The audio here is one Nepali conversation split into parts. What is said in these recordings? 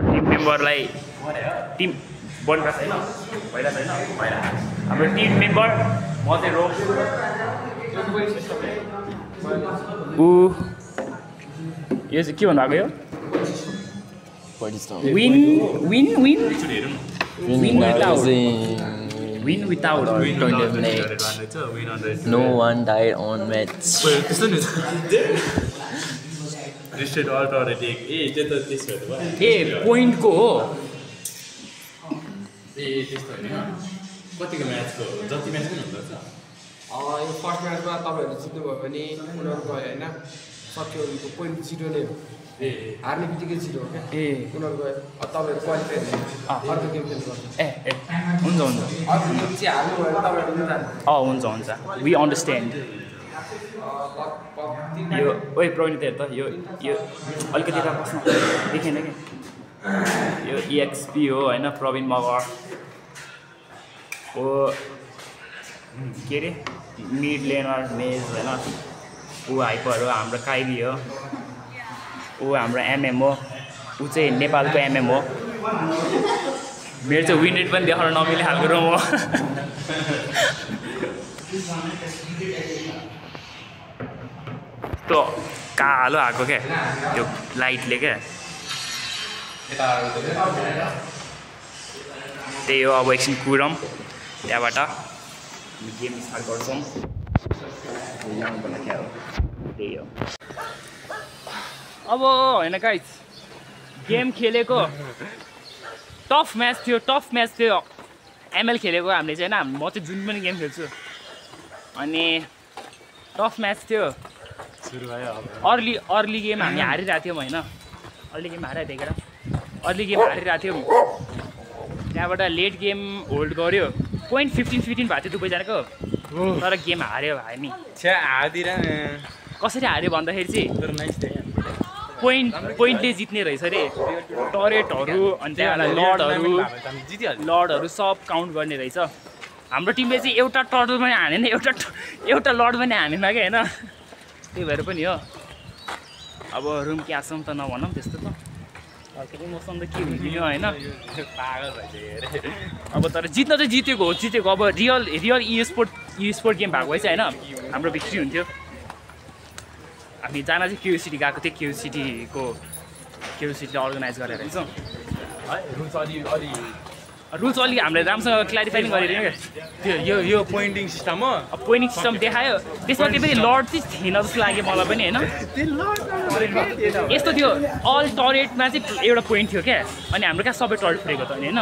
टिम मेम्बरलाई टिम बोल्नु छैन भइरा छैन भइरा हाम्रो टिम मेम्बर म चाहिँ रोक यो चाहिँ के भन्नु भएको यो win win win Win without No one died on match. Listed all already. point को हो कतिको म्याचको जति म्याच पनि हुन्छ यो फर्स्ट म्याचमा तपाईहरु जित्नु भयो भने उनीहरुको हैन सक्यो उनीहरुको पोइन्ट 0 नै हो हार्ने बित्तिकै 0 हो के उनीहरुको तपाईहरु क्वालिफाई अर्को गेम खेल्नुपर्छ हुन्छ हुन्छ अर्को गेम चाहिँ हार्नु भयो भने तपाईहरु हुन्छ हुन्छ वी अन्डरस्ट्यान्ड यो ओइ प्रवीण त यो अलिकति यता बस्नु देखेन के यो EXP हो हैन प्रवीण मगर ओ के रे मिड लेनर मेज हैन ऊ हाइपर हो हाम्रो काइली हो ऊ हाम्रो MM हो ऊ चाहिँ नेपालको MM हो मेरो चाहिँ विन रेट पनि देखाउन नमिल्ने खालको रुम हो त्यो कालो आएको क्या त्यो लाइटले क्या त्यही हो अब एकछिन कुरम त्यहाँबाट गेम स्टार्ट गर्छौँ त्यही हो अब होइन गाइस गेम खेलेको टफ म्याच थियो ML खेलेको हामीले चाहिँ होइन म चाहिँ जुन पनि गेम खेल्छु अनि टफ म्याच थियो अर्ली गेम हामी हारिरहेको थियौँ होइन अर्ली गेम हारिरहेको थियौँ त्यहाँबाट लेट गेम होल्ड गऱ्यो पोइन्ट 15 भएको थियो दुवैजनाको तर गेम हार्यो हामी कसरी हार्यो भन्दाखेरि चाहिँ पोइन्टले जित्ने रहेछ अरे टरेटहरू अनि त्यहाँबाट लर्डहरू सब काउन्ट गर्ने रहेछ हाम्रो टिमले चाहिँ एउटा टर्टल पनि हानेन एउटा लर्ड पनि हानेन क्या होइन त्यही भएर पनि हो अब रुम क्यासम त नभनौँ त्यस्तो त हल्का इमोसन त के हुन्थ्यो होइन अब तर जित्न चाहिँ जितेको अब रियल स्पोर्ट गेम भएको भए चाहिँ होइन हाम्रो भिक्ट्री हुन्थ्यो हामी जान चाहिँ क्युसिटी गएको थियो क्युसिटीले अर्गनाइज गरेर रहेछौँ रुल्स अलि हामीले राम्रोसँग क्ल्यारिफाई पनि गरिदियौँ क्या यो पोइन्टिङ सिस्टम हो पोइन्टिङ सिस्टम देखायो त्यसमा त्यो पनि लर्ड चाहिँ थिएन जस्तो लाग्यो मलाई पनि होइन यस्तो थियो अल टरेटमा चाहिँ एउटा पोइन्ट थियो क्या अनि हाम्रो कहाँ सबै टरेट फुरेको त होइन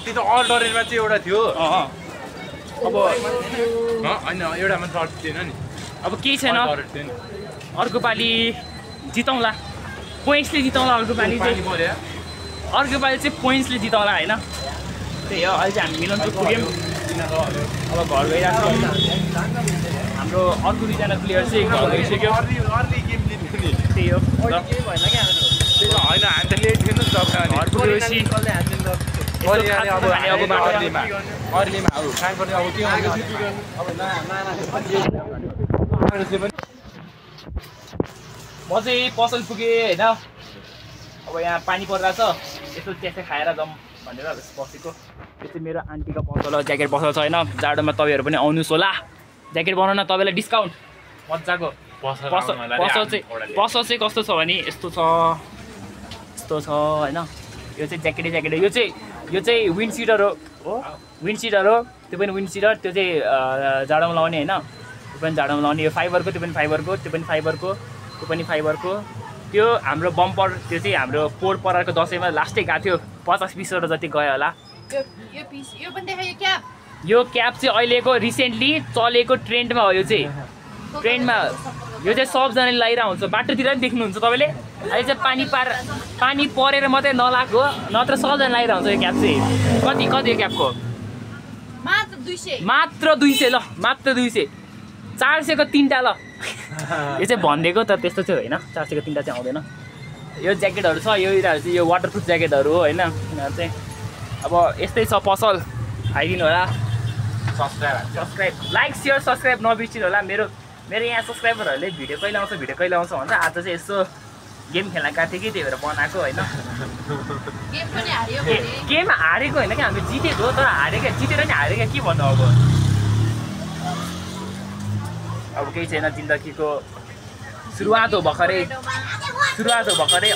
त्यो त अल टरेटमा चाहिँ एउटा थियो अब होइन एउटामा टरेट थिएन नि अब केही छैन अर्को पालि जिताउँला पोइन्ट्सले जिताउँला अर्को पालि चाहिँ पोइन्ट्सले जिताउँला होइन त्यही हो अहिले चाहिँ हामी मिलनपुर पुग्यौँ अब घर गइरहेको छौँ हाम्रो अर्को दुईजना प्लेयर चाहिँ घर गइसक्यो त्यही हो घर पुगेपछि म चाहिँ पसल पुगेँ होइन अब यहाँ पानी परिरहेछ यसो चिया खाएर जाउँ भनेर बसेको यो चाहिँ मेरो आन्टीको पसल ज्याकेट पसल छ होइन जाडोमा तपाईँहरू पनि आउनुहोस् होला ज्याकेट बनाउन तपाईँलाई डिस्काउन्ट मजाको पसल चाहिँ कस्तो छ भने यस्तो छ होइन यो चाहिँ ज्याकेट यो चाहिँ विन्ड सिटर हो त्यो पनि विन्ड सिटर त्यो चाहिँ जाडोमा लाउने होइन त्यो पनि जाडोमा लाउने यो फाइबरको त्यो पनि फाइबरको त्यो हाम्रो बम्पर त्यो चाहिँ हाम्रो पोहोर परारको दसैँमा लास्टै गएको थियो 50-20 जति गयो होला यो क्याप चाहिँ अहिलेको रिसेन्टली चलेको ट्रेन्डमा हो यो चाहिँ सबजनाले लगाइरहेको हुन्छ बाटोतिर पनि देख्नुहुन्छ तपाईँले अहिले चाहिँ पानी परेर मात्रै नलाएको नत्र सबजना लगाइरहेको हुन्छ यो क्याप चाहिँ कति यो क्यापको मात्र 200 ल मात्र 200 400 को 3टा ल यो चाहिँ भनिदिएको तर त्यस्तो चाहिँ होइन 400 को 3टा चाहिँ आउँदैन यो ज्याकेटहरू छ यो वाटरप्रुफ ज्याकेटहरू हो होइन यिनीहरू चाहिँ अब यस्तै छ पसल आइदिनु होला सब्सक्राइब लाइक सेयर सब्सक्राइब नबिर्सिनु होला मेरो यहाँ सब्सक्राइबरहरूले भिडियो कहिले आउँछ भन्छ आज चाहिँ यसो गेम खेल्न गएको थिएँ कि त्यही भएर बनाएको होइन गेम हारेको होइन क्या हामी जितेको तर हारेको जितेर नि हारेको के भन्नु अब केही छैन जिन्दगीको सुरुवात हो भर्खरै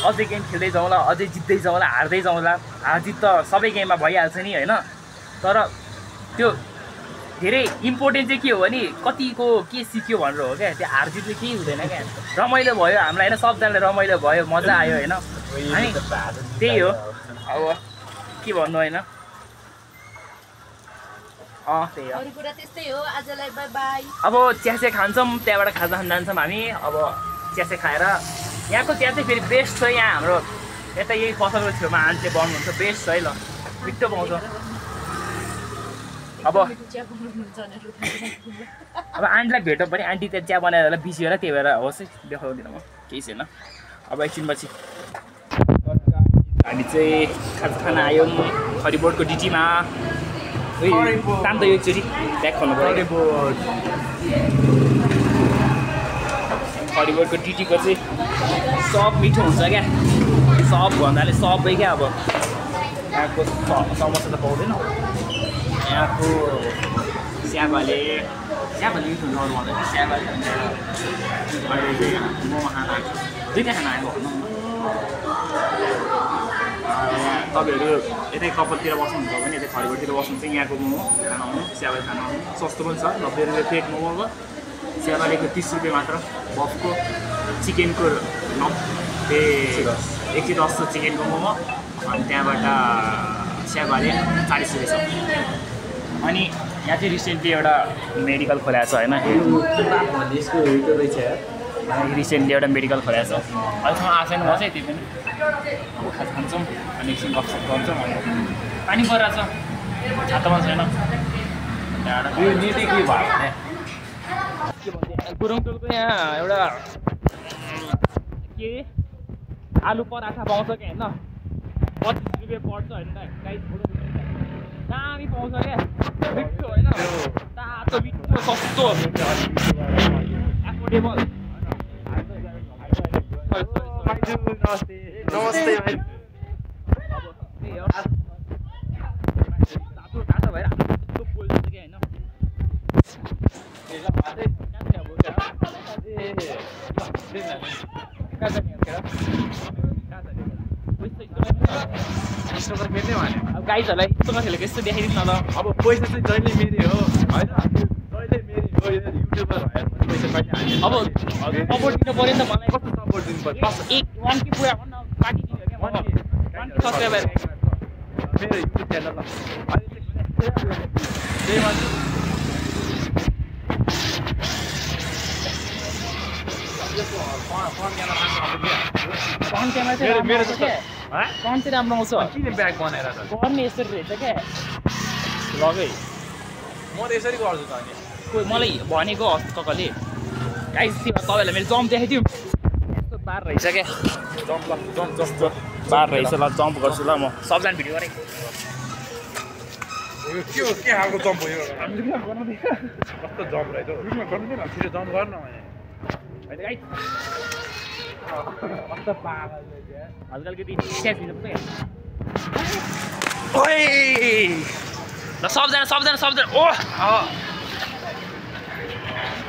अझै गेम खेल्दै जाउँला अझै जित्दै जाउँला हार्दै जाउँला हार जित त सबै गेममा भइहाल्छ नि होइन तर त्यो धेरै इम्पोर्टेन्ट चाहिँ के हो भने कतिको के सिक्यो भनेर हो क्या त्यो हार जितले केही हुँदैन क्या रमाइलो भयो हामीलाई होइन सबजनाले रमाइलो भयो मजा आयो होइन अनि त्यही हो अब के भन्नु होइन त्यही हो अब चिया खान्छौँ त्यहाँबाट खाजा खान जान्छौँ हामी अब चिया खाएर यहाँको चिया चाहिँ फेरि बेस्ट छ यहाँ हाम्रो यता यही पसलको छेउमा आन्टीले बनाउनुहुन्छ बेस्ट छ है ल मिठो पाउँछ अब आन्टीलाई भेटौँ पनि आन्टी त्यहाँ चिया बनाएर होला बिसी होला त्यही भएर होस् है देखाउँदिनँ म केही छैन अब एकछिनपछि हामी चाहिँ खाजा खान आयौँ खरिबोर्डको डिटीमा काम त यो एकचोटि ब्याक खोल्नु पऱ्यो खरिबोर्डको डिटीको चाहिँ सब मिठो हुन्छ क्या सब भन्नाले सबै क्या अब यहाँको समस्या त पाउँदैन यहाँको स्याबाले मिठो हुन्छ अरू भन्दा स्याबाले अहिले चाहिँ मोमो खाना दुईवटा खाना आएको भनौँ तपाईँहरू यतै कपालतिर बस्नुहुन्छ भने यतै खरिबोर्डतिर बस्नुहुन्छ यहाँको मोमो खाना आउनु स्याबाले खाना आउनु सस्तो पनि छ 90 रुपियाँ प्लेट मोमोको स्याबालेको 30 रुपियाँ मात्र बफको चिकनको 110 चिकनको मोमो अनि त्यहाँबाट स्याबाले 40 रुपियाँ छ अनि यहाँ चाहिँ रिसेन्टली एउटा मेडिकल खोलेको छ होइन रिसेन्टली एउटा मेडिकल खोलेको छ अहिलेसम्म आएको छैन म चाहिँ त्यही पनि अब खाजा खान्छौँ अनि एकछिन गफसप गर्छौँ पानी परिरहेको छ छाता पनि छैन गुरुङटोलको यहाँ एउटा के आलु पराठा पाउँछ क्या होइन 25 रुपियाँ पर्छ होइन दामी पाउँछ क्या मिठो होइन तातो मिठो सस्तो एफोर्डेबल नमस्ते भाइ तातो भएर त्यस्तो बोल्छ क्या होइन अब गाइजहरूलाई यस्तो नखेलेको यस्तो देखाइदिनु न ल अब पैसा चाहिँ जहिले मेरै हो होइन जहिले मेरै हो युट्युबर भएर पैसा कहिले हाल्ने अब सपोर्ट दिनु पऱ्यो नि त मलाई कस्तो सपोर्ट दिनु पर्छ 1K पुरा गर्नु पार्टी दियो क्या 1K सब्सक्राइबर मेरो युट्युब च्यानल त्यही मान्छे मेरो कन्टेन्ट राम्रो आउँछ किन ब्याग बनाएर गर्ने यसरी रहेछ क्या लगै म त यसरी गर्छु त अनि कोही मलाई भनेको हस्तकले गाइस तपाईँहरूलाई मेरो जम्प देखाइदिउँ यस्तो बार रहेछ क्या जम्प जस्तो बार रहेछ ल जम्प गर्छु ल म सबजना भिडियो गरेँ के खालको जम्प हो यो कस्तो जम्प रहेछ रुममा गर्नु दिएन छिटो जम्प गर्न कस्तो पागल हल्का अलिकति स्याच दिनु पर्छ ल सबजना ओ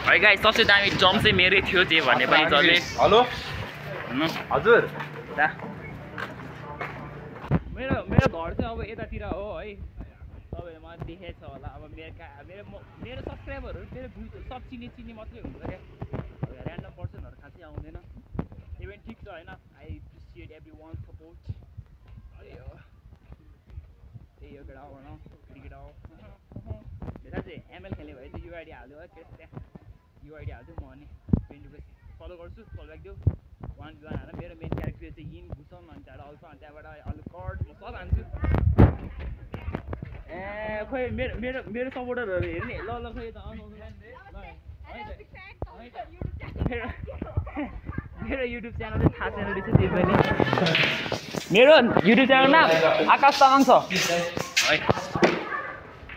है गाइस सबसे दामी जम्प चाहिँ मेरै थियो जे भन्ने पनि जसले हेलो हजुर मेरो घर चाहिँ अब यतातिर हो है तपाईँले मलाई देखेको छ होला अब मेरो सब्सक्राइबरहरू मेरो भ्युजहरू सब चिन्ने मात्रै हुन्छ क्या ऱ्यान्डम पर्सनहरू खासै आउँदैन त्यही पनि ठिक छ होइन I appreciate every one support त्यही हो केटा हो भनौँ क्रिकेट हो भेटा चाहिँ एमएल खेल्ने भए चाहिँ युआइडी हाल्दियो है त्यहाँ युआइडी हाल्दियो म अनि 20 रुपियाँ फलो गर्छु फलो ब्याक दियो 1v1 हाल्दा मेरो मेन क्यारेक्टर चाहिँ इन घुसम अनि त्यहाँबाट अल्फा अनि त्यहाँबाट अलिक कर्ड म सब हान्छु खोइ मेरो सपोर्टरहरू हेर्ने ल खोइ त मेरो युट्युब च्यानल चाहिँ थाहा छैन रहेछ त्यही पनि मेरो युट्युब च्यानल नाम आकाश तामाङ छ है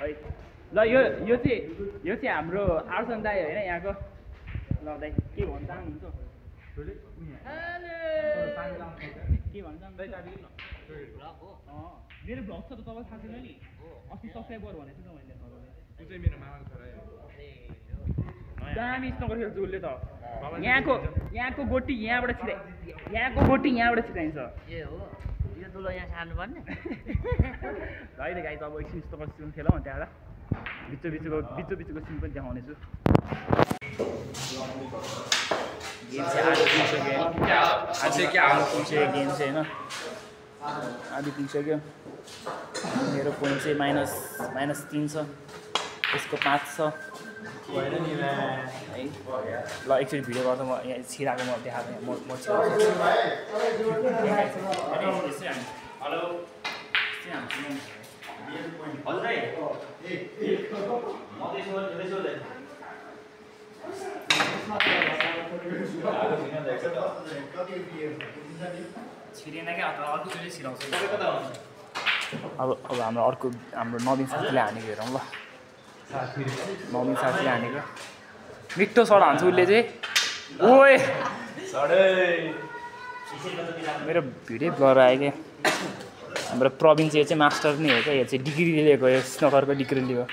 है ल यो चाहिँ हाम्रो आर्सन दाई होइन यहाँको ल दाई के भन्न चाहनुहुन्छ के भन्छ मेरो भ्लग छ त तपाईँ थाहा छैन नि अस्ति सब्सक्राइब गर भनेको छु त मैले मेरो मामाको छोरा दामी स्नोकर खेल्छ उसले त यहाँको गोटी यहाँबाट छिराइन्छ ए हो यो दुलो यहाँ सार्नुपर्ने होइन गाई त अब एकछिन स्नोकर सिन खेलौँ अनि त्यहाँबाट बिचको सिन पनि देखाउनेछु गेम चाहिँ गेम चाहिँ होइन आधी पुगिसक्यो मेरो पोइन्ट चाहिँ -3 छ यसको 5 छ है ल एकचोटि भिडियो गर्दा म यहाँ छिराएको म देखाएको म हेलो छिरेन क्या अर्कोचोटि छिराउँछ अब हाम्रो नवीन साथीले हानेको हेरौँ ल नवीन साथीले हानेको मिठो सड हान्छ उसले चाहिँ ओए मेरो भिडियो ब्लर आयो क्या हाम्रो प्रवीण चाहिँ मास्टर नै हो क्या यो चाहिँ डिग्री लिएको यो स्नोकरको डिग्री लियो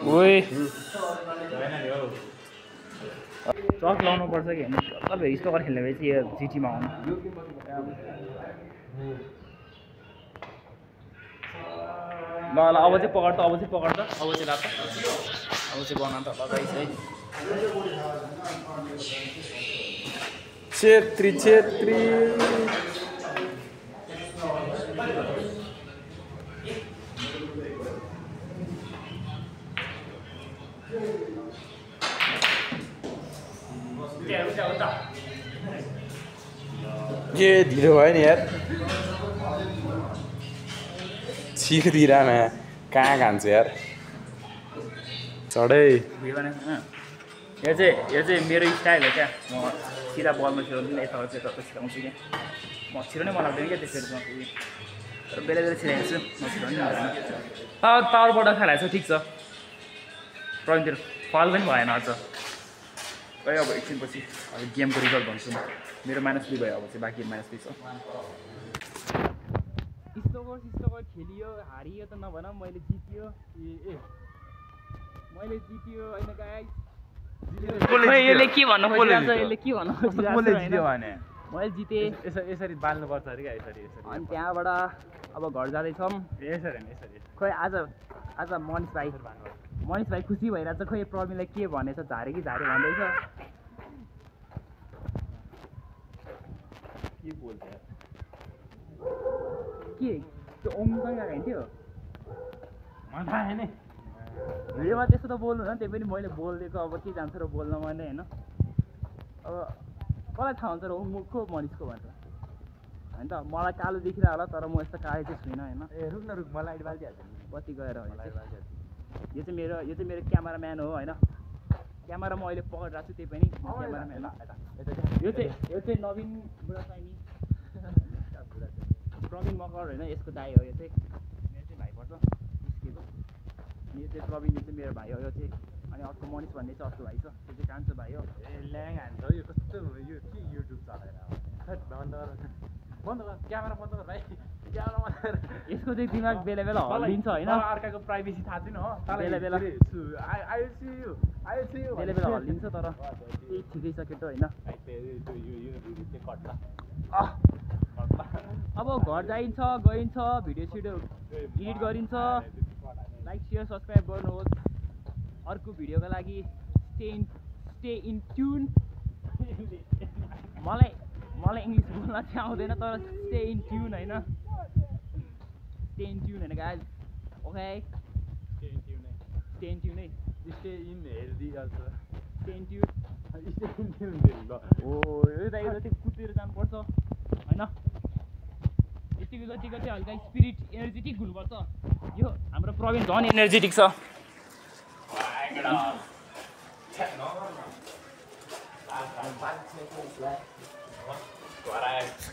ओए चक लाउनु पर्छ कि तपाईँ स्नोकर खेल्ने भए चाहिँ यो जिटीमा आउनु ल अब चाहिँ पकड त अब चाहिँ रात अब चाहिँ बना त लगाइस है छेत्री ये ढिलो भयो नि यार छिखदिरामा कहाँ खान्छ यार चढै यो चाहिँ मेरो स्टाइल हो क्या म सिधा बलमा छिराउँछु यता छिराउँछु क्या म छिराउनै मन लाग्दैन क्या त्यसरी तर बेला छिराइदिन्छु नछिराउनु हुँदैन पावरबाट खेलाएको छ ठिक छ प्रवीणतिर फल पनि भएन अझ खै अब एकछिनपछि अब गेमको रिजल्ट भन्छु म मेरो -2 भयो अब चाहिँ बाँकी -2 छ स्टोकर खेलियो हारियो त नभन मैले जित्यो होइन गाइस यसले के भन्नु खोजिरहेको छ मैले जितेँ यसरी बाल्नुपर्छ अरे क्या यसरी अनि त्यहाँबाट अब घर जाँदैछौँ यसरी खोइ आज मनिष भाइ खुसी भइरहेछ खोइ प्रवीणलाई के भनेछ झारे कि झारे भन्दैछ के बोल्छ के त्यो ओमसँग गएको हिँड्थ्यो मलाई थाहा छैन भिडियोमा त्यस्तो त बोल्नु न त्यही पनि मैले बोलिदिएको अब के जान्छ र बोल्न मैले होइन अब कसलाई थाहा हुन्छ र को मनिषको भन्छ होइन त मलाई कालो देखिरह होला तर म यस्तो कालो चाहिँ छुइनँ होइन ए रुक न मलाई आइडी बाल्दिहाल्छ कति गएर यो चाहिँ मेरो क्यामेराम्यान हो होइन क्यामेरा म अहिले पक्रिरहेको छु त्यही पनि क्यामेराम्यान यो चाहिँ नवीन बुढासाइनी प्रवीण मकर होइन यसको दाइ हो यो चाहिँ मेरो चाहिँ भाइ पर्छ निस्केको यो चाहिँ प्रवीण यो चाहिँ मेरो भाइ हो यो चाहिँ अनि अर्को मनिष भन्ने चाहिँ अर्को भाइ छ त्यो चाहिँ कान्छो भाइ हो ल्याङ हान्छ यो कस्तो यो के युट्युब चलाएर बन्द गर क्यामेरा बन्द गर भाइ क्यामेरा बन्द गर यसको चाहिँ दिमाग बेला बेला हल्लिन्छ होइन अर्काको प्राइभेसी थाहा छैन हो बेला बेला हल्लिन्छ तर त्यही ठिकै छ केटो होइन अब घर जाइन्छ गइन्छ भिडियो एडिट गरिन्छ लाइक सेयर सब्सक्राइब गर्नुहोस् अर्को भिडियोको लागि स्टे इन ट्युन मलाई इङ्ग्लिस बोल्न चाहिँ आउँदैन तर स्टे इन ट्युन होइन guys okay stay in tune है stay in healthy also stay in tune हो यो दाइ जति कुदेर जानुपर्छ होइन यतिको जतिको चाहिँ हल्का स्पिरिट एनर्जेटिक हुनुपर्छ यो हाम्रो प्रवीण झन् एनर्जेटिक छ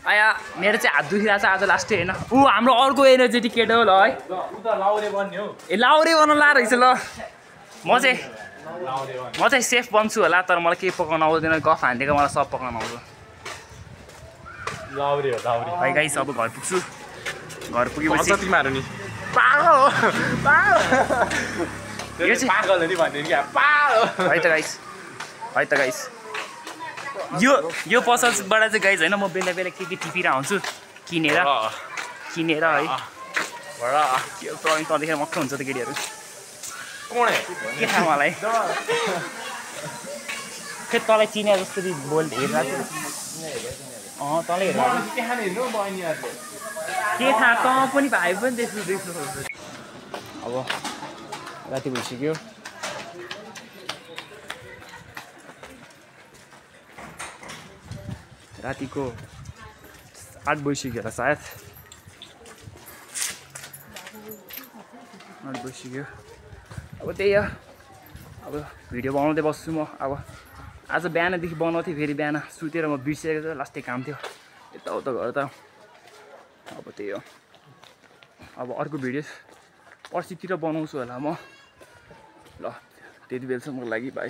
आया मेरो चाहिँ हात दुखिरहेको छ आज लास्टै होइन ऊ हाम्रो अर्को एनर्जेटिक केटो हो ल है ए लाउरे बन्न ला रहेछ ल म चाहिँ सेफ बन्छु होला तर मलाई केही पकाउन आउँदैन गफ हान्दिएको मलाई सब पकाउन आउँछ है गाइस अब घर पुग्छु घर पुगेपछि तिमीहरू नि है त गाइस यो पसलबाट चाहिँ गाइस होइन म बेला बेला के टिपिरहेको हुन्छु किनेर है के प्रब्लम तँदेखि मक्क हुन्छ त केटीहरू के थाहा मलाई फेरि तँलाई चिने जस्तो बोल हेरिरहेको छु तँलाई हेरेर के थाहा तँ पनि भाइ पनि देख्छु अब राति भइसक्यो रातिको 8 बजिसक्यो होला सायद 8 बजिसक्यो अब त्यही हो अब भिडियो बनाउँदै बस्छु म अब आज बिहानदेखि बनाउँथेँ फेरि बिहान सुतेर म बिर्सेको थियो लास्टै काम थियो यताउता घर त अब त्यही हो अब अर्को भिडियो पर्सितिर बनाउँछु होला म ल त्यति बेलसम्मको लागि भाइ